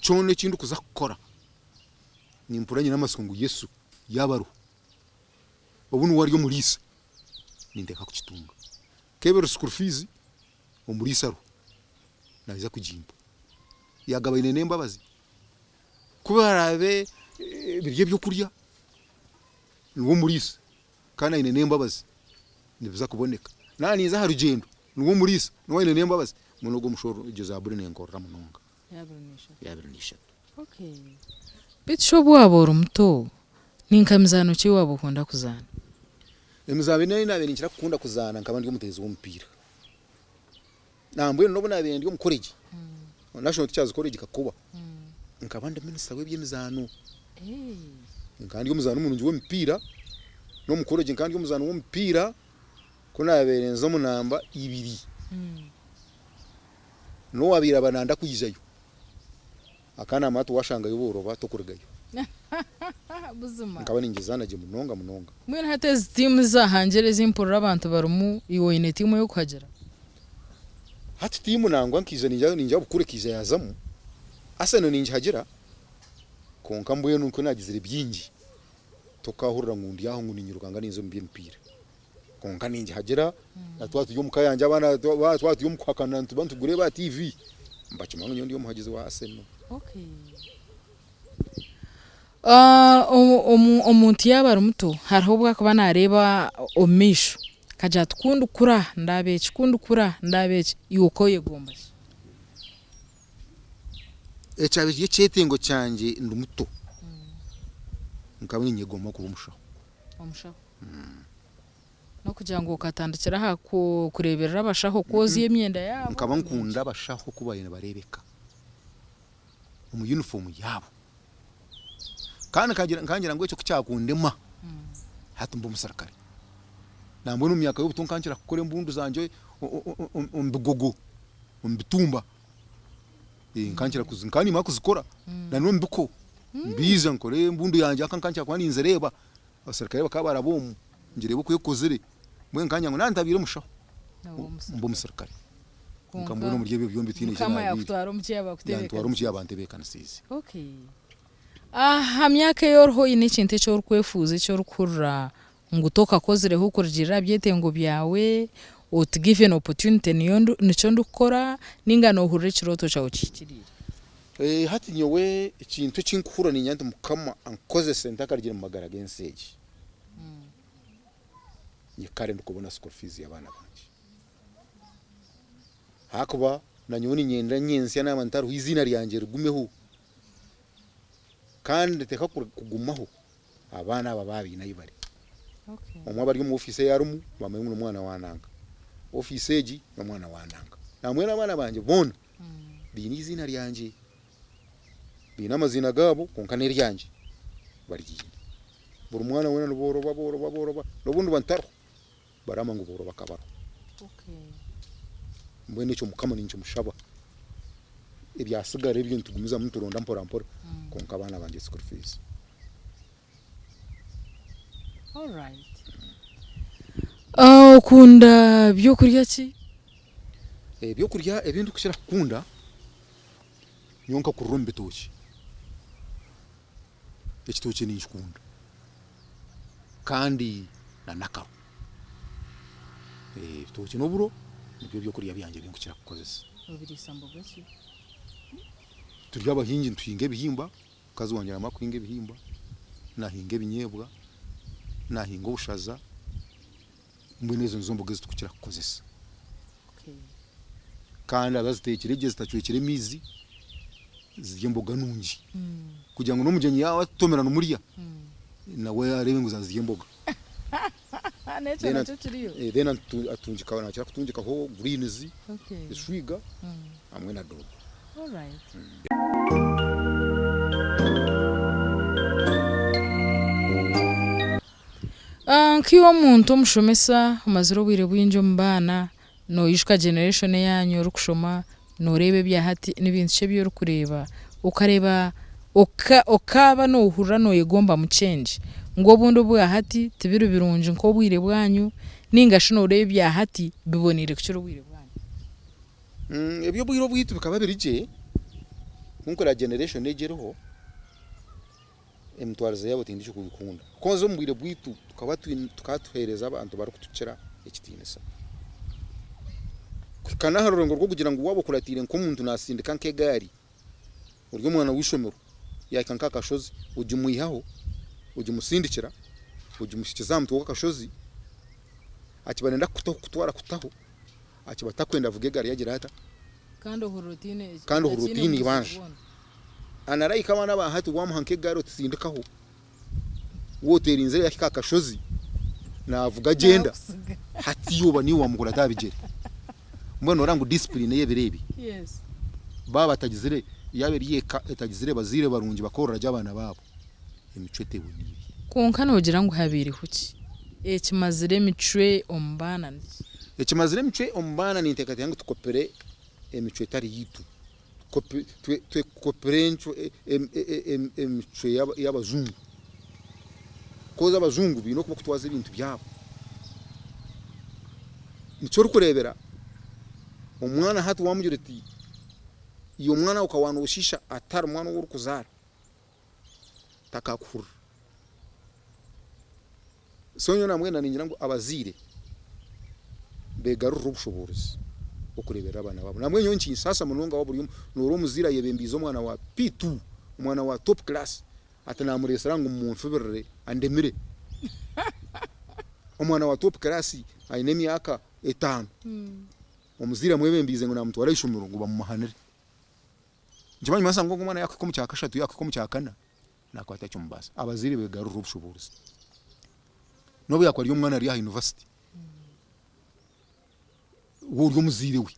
kyona eki ndikuza kukora nimpurira nyine amatsiko ngu Yesu yaaba ariho. Obu niwe ari omuriisa, ninteekwa kukitunga. K'ebiri school fees, omuriisa ariho, naija kugimpa. Yaagaba aine n'embabazi. Ku baraabe biri eby'okurya, niwe omuriisa kandi aine n'embabazi, nibiza kuboneka. Naaba ninza aha rugyendo, niwe omuriisa, niwe aine n'embabazi. Mbwenu ogwo omushaho egyo zaaburi nenkorera munonga. Y'abiri n'eshatu. Beitu shi obu waaba ori muto, ni nka mizaano ki ei waaba okunda kuzaana? Emizaano ei naabaire ninkira kukunda kuzaana nkaba ndi omuteezi w'omupiira. Nambwenu n'obu naabaire ndi omu koregi, National Teachers College Kakoba, nkaba ndi minisita w'eby'emizaano. Nkaba ndi omuzaani murungi w'omupiira, n'omu koregi nkaba ndi omuzaani w'omupiira, ku naabaire nza omu namba ibiri, n'owaabaire aba nanda kwijayo, akaba naamanya ati waashangayo booroba tokurugayo. Buzima. Nkaba ningizaana gye munonga munonga. Mbwenu hati ezi tiimu ezahangire ezi mpurira abantu barimu, iwe oine tiimu ey'okuhagira? Hati tiimu nangwa nkaija ningira ningira Bukulu ekaija yaazamu, Arsenal ningihagira kwonka mbwenu ku naagizire bingi tokaahurira ngu ndi aho ngu niinyirukanga ninza omu by'emipiira. Kwonka ningihagira na twaba turi omu ka yangye abaana twaba turi omu kuhakana nituba nitugureeba aha TV nibakimanya ngu nyowe ndi omuhagizi wa Arsenal. Omuntu yaaba ari muto hariho obu arikuba naareeba omu maisho akagira ati ku ndikura ndaaba eki, ku ndikura ndaaba eki, iwe okooyegomba ki? Ekyabaire kiri ekyetengo kyangye ndi muto, nkaba niinyegomba kuba omushaho. Omushaho? N'okugira ngu okatandikira aha kureeberera abashaho kwozya emyenda yaabo? Nkaba nkunda abashaho oku baabaire nibareebeka omu yunifoomu yaabo. Kandi nkangira ngu ekyo ku kyakundema, hati mbe omusirikare. Nambwenu omu myaka y'obuto nkankira kukora embundu zangye omu bigogo, omu bitumba. Nkankira kuzi, nkaba nimanya kuzikora na n'omu biko. Mbiija nkore embundu yangye ahakuba nkankira kuba ninzireeba. Abaserukare bakaba baraba omu, ngireeba oku ekozire, mbwenu nkagira ngu naaba ntabaire mushaho, mbe omuserukare. Kwonka mbwenu omuri ebyo byombi tihaine eki naabaire. Yantwara omu ki yaaba antebeekanisiize. Aha myaka ei oriho oine ekintu eki orikwefuuza eki orikuhurira ngu tokakozireho kurugiirira aha byetengo byawe, oti given opportunity niyo nikyo ndikukora nainga noohurira ekirooto kyawe kihikiriire? Hati nyowe ekintu eki nkuhurira niinyenda nti Mukama ankozese ntakarugire mu magara g'ensi egi, nyikare ndikubona school fees y'abaana bangye. Ahakuba nanyowe niinyenda nyentsya naaba ntariho eiziina ryangye rigumeho kandi riteekwa kugumaho abaana aba baaba baine ahi bari. Omwe aba ari omu ofiisi ei arimu bamanye ngu n'omwana wa nanka, ofiisi egi n'omwana wa nanka. Nambwenu abaana bangye boona baine eiziina ryangye, baine amaziina gaabo kwonka n'eryangye baryiine. Buri mwana weena nibooroba booroba booroba n'obu ndiba ntariho baramanya ngu booroba akaba ariho. Mbwenu ekyo Mukama ninkimushaba, ebyatsigara ebyo nitugumizamu nituronda mpora mpora kwonka abaana bangye school fees. Okunda byokurya ki? Ebyokurya ebi ndikukira kukunda nyowe nkakurira omu bitookye, ekitookye ninkikunda kandi na n'akaro, ebitookye n'oburo nibyo byokurya byangye ebi ndikukira kukozesa. Obiriisa mboga ki? Turi abahingi nituhinga ebihimba. Omukazi wangye naamara kuhinga ebihimba, naahinga ebinyeebwa, naahinga obushaza, mbwenu ezo nizo mboga ezi turikukira kukozesa. Kandi araba aziteekire gye zitacwekire amaizi, ziri emboga nungi kugira ngu n'omugyenyi yaaba atutomera nimurya, nawe areebe ngu zaaba ziri emboga. N'ekyo nakyo kiriyo. Then atungikaho, naakira kutungikaho greens, eshwiga hamwe na doodo. Nk'iwe omuntu omushomesa omazire obwire bwingi omu baana, noijuka generation eyaanyu orikushoma, nooreeba ebya hati, ni bintu ki ebi orikureeba okareeba okaaba noohurira nooyegombamu change ngu obundi obwa hati tibiri birungi nk'obwire bwanyu nainga shi nooreeba ebya hati biboneire kukira obwire bwanyu? Eby'obwire obwaitu bikaba biri gye, ku nkureba generation egi eriho, Emitwarize yaabo tindikugikunda. Kwonka omu bwire bwaitu tukaba twine tukaba tuheereza abantu barikutukira ekitiinisa. Kuhika n'aha rurengo rw'okugira ngu waaba okuratiire nk'omuntu naatsindika nk'egaari ori omwana w'eishomero yaahika nk'aha kashozi ogimwihaho ogimutsindikira ogimuhikiza aha mutwe gw'akashozi akiba nayenda kukutaho kukutwara akutaho akiba atakwenda avuga egaari ye agira ata? Kandi ohurira otaine Kandi ohurira otaine otaine buzibu eibanja. bwona. Anarayika abaana aba hati wamuha nk'egaari oti tsindikaho, waaba oteerinzire yahika aha kashozi naavuga agyenda, Naakusiga. hati iwe oba niiwe wamukurata aha bigyere. Mbwenu noreeba ngu discipline y'ebiro ebi Yes. baaba batagizire yaaba eri eka etagizire bazaire barungi bakoorora gye abaana baabo, emicwe teboniire. Kwonka noogira ngu habaireho ki? Ekimazire emicwe omu baana niki? Ekimazire emicwe omu baana ninteekateeka ngu tukopire emicwe etari yaitu. Twekopire emicwe y'abajungu koz abajungu baine oku barikutwaza ebintu byabo. Nikyo orikureebera omwana hati wamugira oti iwe omwana waawe okaba noshiisha atari mwana ou orikuzaara takakuhurira. So nyowe nambwenu ningira ngu abazaire begarurire obushoboorozi bw'okureeberera abaana baabo. Nambwenu nyowe nikinsaasa munonga waaba ori nooreeba omuzaire ayebembiize omwana wa P2, omwana wa top class ati naamureetsire aha ngu munfubirire andemire. Omwana wa top class aine emyaka etaano, omuzaire amwebembiize ngu naamutwara aha ishomero ngu bamumuhanire. Nikimanyisa ngu ogwo omwana yaahika omu kyakashatu, yaahika omu kyakana, Nakwata ki omubaasa? Abazaire begarurire obushoboorozi. Nobu yakuba ari omwana ari aha university, we ori omuzaire we,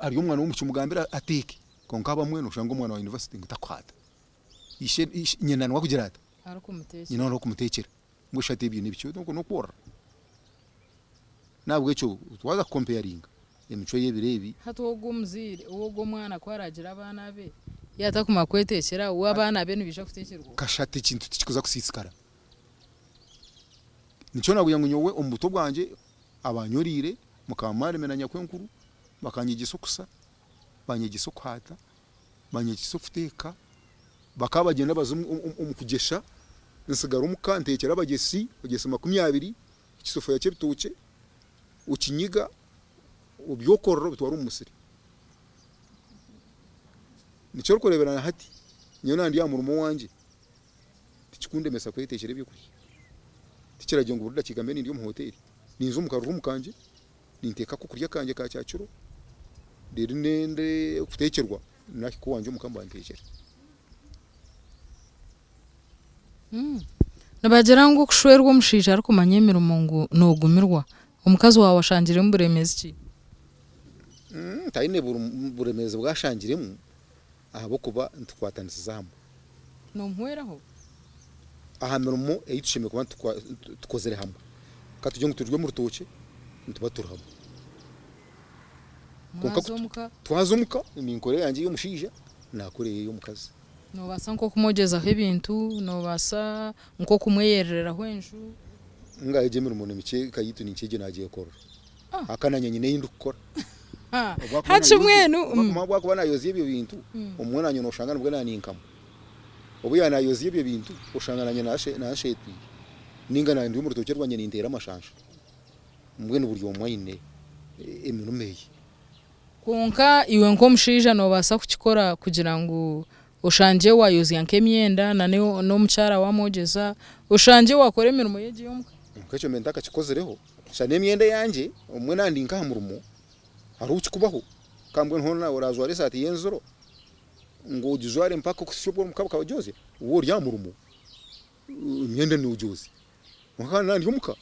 ari omwana w'omwishiki omugambire ateeke, kwonka abamwe noshanga omwana wa university ngu takuhaata. Ishe, nyina niwe akugira ata? Nyina niwe arikumuteekyera. Mbwenu shi hati ebyo n'ebiki? Okwo n'okworora. N'ahabw'ekyo twaza kukompeyaringa emicwe y'ebiro ebi. Hati ogwo omuzaire ow'ogwo omwana ku araagira abaana be, yaaba atakumara kweteekyera, we abaana be nibaija kuteekyerwa oha? Kasha hati ekintu tikikuza kusiisikara. Nikyo naakugira ngu nyowe omu buto bwangye abanyoreire mukaba mwareme na nyakwenkuru bakanyegyesa okusa, banyegyesa okuhaata, banyegyesa okuteeka, bakaba bagyenda baza omu kugyesha, nsigara omuka nteekyera abagyesi, abagyesi makumyabiri, ekisefuriya ky'ebitookye, okinyiga, obyokorora obitwara omu musiri. Nikyo orikureebera na hati, nyowe naaba ndi aha murimo owangye, tikikundemesa kweteekyera ebyokurya. Tikiragira ngu buri dakiika mbe nindya omu hoteeri. Ninza omu karuumu kangye, ninteeka akokurya kangye ka kyakiro, reero nende kuteekyerwa, nahika owangye omuka mbanteekyera. Nibagira ngu okushwerwa omushaija arikumanya emirimo ngu nogumirwa. Omukazi waawe ashangiremu buremeezi ki? Taine buremeezi obu ashangiremu ahabw'okuba nitukwatanisiza hamwe. Nomuhweraho? Aha mirimo ei tushemereire kuba tukozire hamwe. Ka tugire ngu turi omu rutookye, nituba turi hamwe. Kwonka Mwaza omuka? Twaza omuka, ninkora eyangye ey'omushaija, naakora eye ey'omukazi. Noobaasa nk'okumwogyezaho ebintu, noobaasa nk'okumweyerereraho enju. Ngaha egyo emirimo ni mikye eka yaitu ninkye egyo naagyekorera. Aka naanye nyine ei ndikukora. Hati mbwenu. Obu akuba naayozya ebyo bintu, obumwe naanye nooshanga nibwo naaninkamu. Obu yaaba naayozya ebyo bintu, oshanga naanye naasheetwire nainga naaba ndi omu rutookye rwangye ninteera amashansha. Mbwenu buri omwe aine emirimo eye. Kwonka iwe nk'omushaija noobaasa kukikora kugira ngu oshangye waayozya nk'emyenda na n'omukyara waamwogyeza, oshangye waakora emirimo ye egi y'omuka? Kwonka ekyo mbe ntakakikozireho, shana n'emyenda eyangye obumwe naaba ndi nk'aha murimo hariho obu kikubaho ka mbwenu hoona oraajwara esaati y'enziro ngu ogijware mpaka okuhitsya obu omuka bakagyozya, waaba ori aha murimo emyenda noogyozya. Kwonka kandi naaba ndi omuka,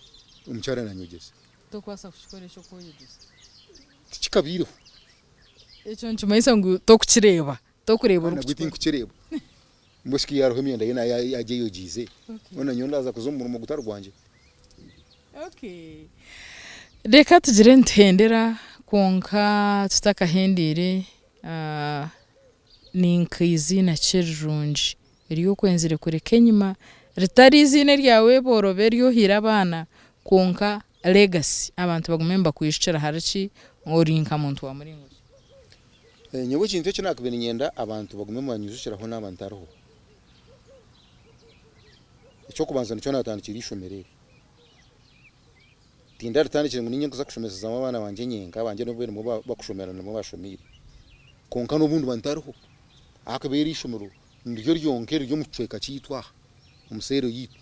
omukyara naanyogyeza. Tokubaasa kukikora ekyo okwoyegyesa? Tikikabaireho. Ekyo nikimanyisa ngu tokukireeba, tokureeba Nabwo orikukikora. tinkukireeba. Mbwenu shi ku hariho emyenda ye yaagyeyogyiize, mbwenu nyowe ndaaza kuza omu murimo gutari gwangye? Okay. Reka tugire nituhendera kwonka tutakahendeire, ni nk'eiziina ki erirungi eri okwenzire kureka enyima, ritari eiziina eryawe boorobe eri ohaire abaana kwonka legacy abantu bagume nibakwijukira ahari ki ori nka muntu wa muringo ki? Nyowe ekintu eki naakubaire niinyenda abantu bagume nibanyijukiraho naaba ntariho, Eky'okubanza nikyo naatandikire eishomero eri. Tindaritandikire ngu niinye nkuza kushomesezamu abaana bangye nyenka, abangye n'obu nimwo bakushomera nimwo bashomeire. Kwonka n'obu ndiba ntariho, ahakuba eri eishomero niryo ryonka eriri omu kicweka kyaitu aha, omu seero yaitu.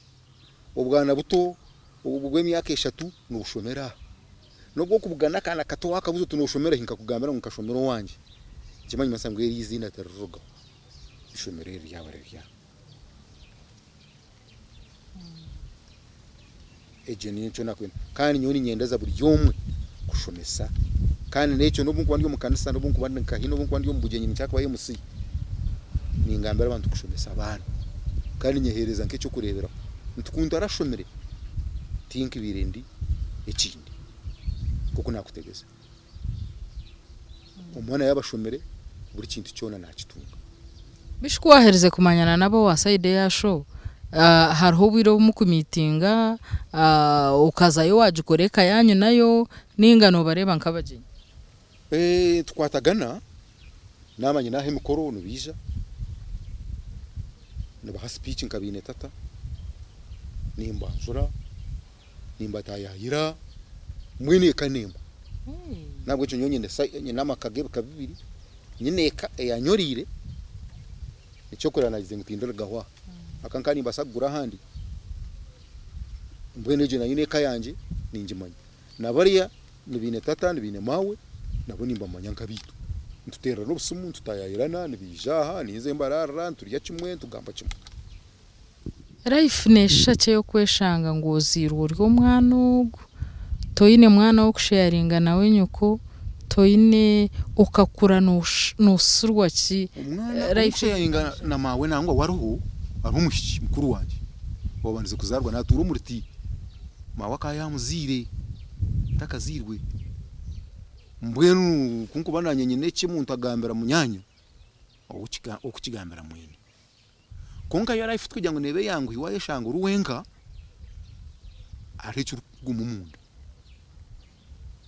Obwana buto obw'emyaka eshatu nibushomera aha. N'obu okubugana akaana kato waakabuuza oti nooshomera hi nkakugambira ngu nkashomera owangye, nikimanyisa ngu eri eiziina tiririrugaho, eishomero eri ryaba riri aha. Egyo niyo nikyo nakwenda kandi nyowe niinyendeza buri omwe kushomesa kandi n'ekyo n'obu nkuba ndi omu kanisa n'obu nkuba ndi nkahi n'obu nkuba ndi omu bugyenyi ninkira kuba MC ningambira abantu kushomesa abaana kandi nyeheereza nk'eky'okureeberaho nti ku ntarashomire tinkibaire ndi ekindi nk'oku naakutebeeza. Omwana yaaba ashomire buri kintu kyona naakitunga. Bishi ku waaherize kumanyana nabo owa sayidi eya sho, hariho obwire obu mukumiitinga okazayo waagikora eka yaanyu nayo nainga noobareeba nk'abagyenyi? Tukwatagana, naaba nyine aha emikoro nibaija, nibaha sipiiki nka baine tata, nimbanjura. Nimbataayaayira mbwenu eka n'emwe. N'ahabw'ekyo nyowe nyine nyine amaka g'ebika bibiri, nyine eka eyanyoreire, eky'okureba nagize ngu tindirigaho aha, aka nka nimbaasa kugura ahandi, mbwenu egyo nayo n'eka yangye ningimanya. Na bariya ni baine tata ni baine maawe nabo nimbamanya nk'abaitu. Nituteererana obusimu, nitutaayaayirana, nibaija aha, ninza mbaraarira, niturya kimwe, nitugamba kimwe. Life neshusha ki eyokweshanga ngu ozairwe ori omwana ogu, toine mwana wokusheyaringa nawe nyoko, toine okakura nosusirwa ki? Omwana owukusheyaringa na maawe nangwa we ariho, hariho omwishiki mukuru wangye owabandize kuzaarwa natuura omuri Tii, maawe akaba yamuzaire ntakazairwe, mbwenu kunkuba nanye nyine eki omuntu agambira munyaanya, owukigambira mwene. Kwonka yo life tikugira ngu neeba eyanguhi wayeshanga ori wenka hariho ekirikukuguma omunda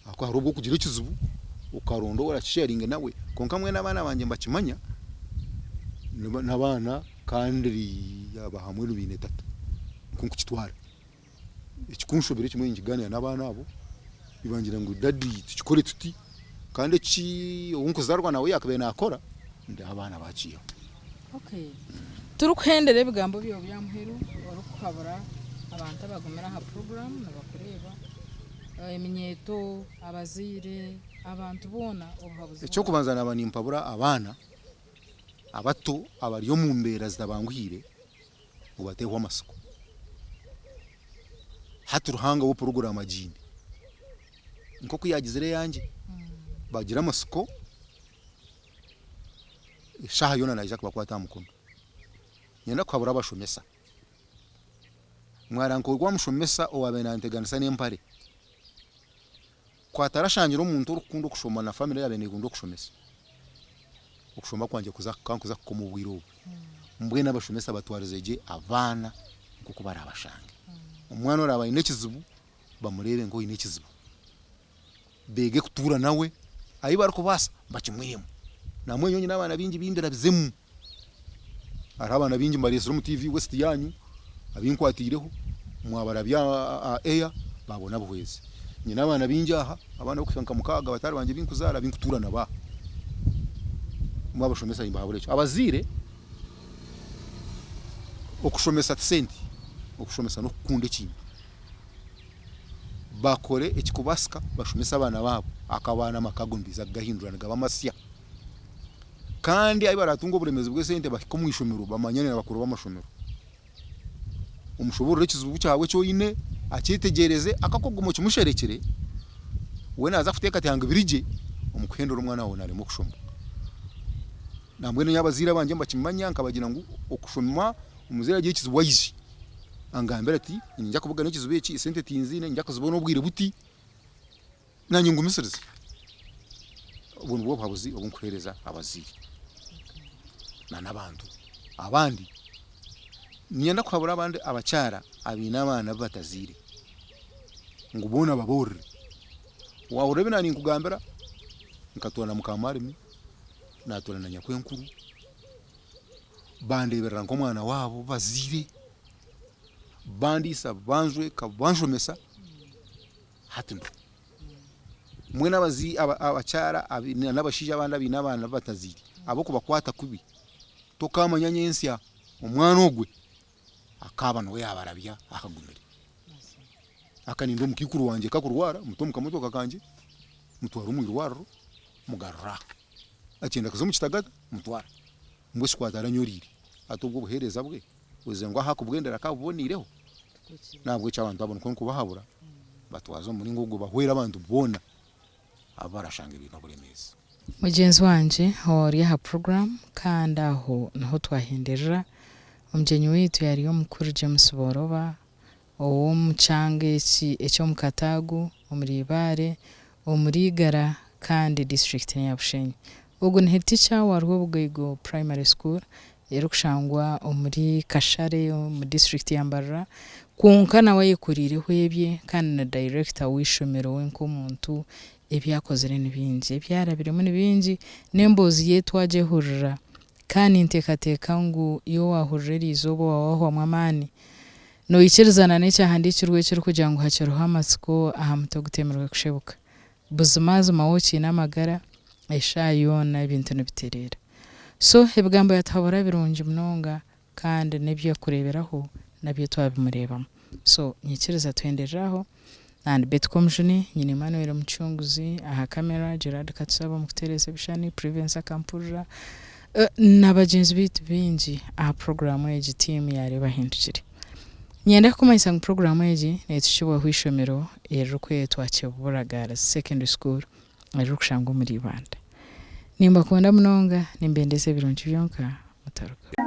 ahakuba hariho obu orikugira ekizibu okaronda ou orakisheyaringe nawe kwonka mbwenu abaana bangye nibakimanya n'abaana kandi aba hamwe ni baine tata nikwo nkukitwara. Ekikunshobera ekimwe ninkigaaniira n'abaana abo nibangira ngu daddy tukikore tuti kandi eki ou nkuzaarwa nawe yaakubaire naakora ndi abaana baakiihaho. Okay. Turikuhendera ebigambo byawe bya muheru orikuhabura abantu abagumire aha puroguraamu nibakureeba, eminyeeto, abazaire, abantu boona obuhabuzi bwawe. Eky'okubanza naaba nimpabura abaana abato abari omu mbeera zitabanguhiire ngu bateehwe amatsiko. Hati Ruhanga we puroguraamu agiine. Nk'oku yaagizire eyangye, bagire amatsiko, eshaaha yoona naija kubakwata aha mukono. Niinyenda kuhabura abashomesa, mwara nk'ogu omushomesa owaabaire naanteganisa n'empare, ku atarashangire omuntu orikukunda okushoma na famire eyaabaire neekunda okushomesa, okushoma kwangye kukaba nikuza kukoma obwire obwo. Mbwenu abashomesa batwarize gye abaana nk'oku baraabashange. Omwana oraabe aine ekizibu, bamureebe nk'oine ekizibu. Beege kutuura nawe, ahi barikubaasa bakimwihemu. Nambwenu nyowe nyine abaana baingi abu ndabizemu. Hariho abaana baingi mbareetsire omu TV West yaanyu abu nkwatiireho, mwabarabya aha air baabona obuhwezi. Nyine abaana baingi aha, abaana barikuhika nka mukaaga batari bangye abu nkuzaara abu nkutuura nabo aha. Mwabashomesa nimbahabura ekyo. Abazaire, okushomesa ti sente, okushomesa n'okukunda ekintu. Bakore ekirikubaasika bashomese abaana baabo ahakuba amaka ago nibaija kugahindura nigaba masya. Kandi ahu baratunga oburemeezi bw'esente bahike omu ishomero bamanyane na bakuru b'amashomero. Omushoboorore ekizibu kyawe eki oine, akyetegyereze akakuguma okimusherekire, we naaza kuteekateeka ngu biri gye, omu kuhendera omwana waawe naaremwa okushoma. Nambwenu nyowe abazaire abangye nibakimanya nkabagira ngu okushoma omuzaire agira ekizibu aije angambire ati niinyija kubugana ekizibu eki, esente tinziine, niinyija kuzibona obwire buti. Naanye ngumisirize. Obwo nibwo buhabuzi obu nkuheereza abazaire n'abantu abandi. Niinyenda kuhabura abandi abakyara abaine abaana abu batazaire ngu boona baboorore. Waahurira ebi naaninkugambira, nkatuura na mukamarumi, naatuura na nyakwenkuru, bandeeberera nk'omwana waabo ou bazaire. Bandiisa, banjweka, banshomesa, hati ndiho. Mbwenu abakyara n'abashaija abandi abaine abaana abu batazaire, ab'okubakwata kubi, tokaamanya nyentsya omwana ogwe akaaba niwe yaabarabya ahagumire. Akaninda omukaikuru wangye kakurwara, mute omu kamotoka kangye, mutware omu irwariro, mugarure aha. Akyenda kuza omu kitagata, mutware. Mbwenu shi ku ataranyoriire, hati obwo obuheereza bwe ogize ngu ahu akubwendera akabuboneireho? N'ahabw'ekyo abantu abo nikwo ndikubahabura batwaze omu muringo ogwo bahwere abantu boona abu barashanga baine oburemeezi. Mugyenzi wangye ori aha puroguraamu kandi aho niho twahenderera. Omugyenyi waitu yari omukuru James Boroba ow'omu kyanga eki eky'omu Kataagu omuri Ibare omuri Igara kandi disiturikiti n'eya Bushenyi. Ogu ni headteacher wa Rwobugaigo Primary School erikushangwa omuri Kashare omu disiturikiti ya Mbarara kwonka nawe ayekoriireho ebye kandi na dayirekita w'eishomero we nk'omuntu ebi akozire ni bingi, ebi arabiremu ni bingi n'emboozi ye twagyehurira kandi ninteekateeka ngu iwe waahurira eri izooba waaba wahwamu amaani noikirizana n'ekyahandiikirwe ekirikugira ngu hakiriho amatsiko aha muti ogutemirwe kushebuka. Buzimazima waaba okiine amagara, eshaaha yoona ebintu nibitereera. So ebigambo yatuhabura birungi munonga kandi n'eby'okureeberaho nabyo twabimureebamu. So nyikiriza tuhenderere aho. And Betty Komujuni, nyine Emmanuel Omucunguzi aha camera, Gerard Katusaba omu kutereeza ebishushani, Privence akampurira, na bagyenzi baitu baingi aha puroguraamu egi tiimu ya Reeba Ahindukire. Niinyenda kukumanyisa ngu puroguraamu egi neetuhikibwaho eishomero eririkwetwa Kyebubura Girls Secondary School eririkushangwa omuri Ibanda. Nimbakunda munonga, nimbendeza ebirungi byonka, mutarugaho.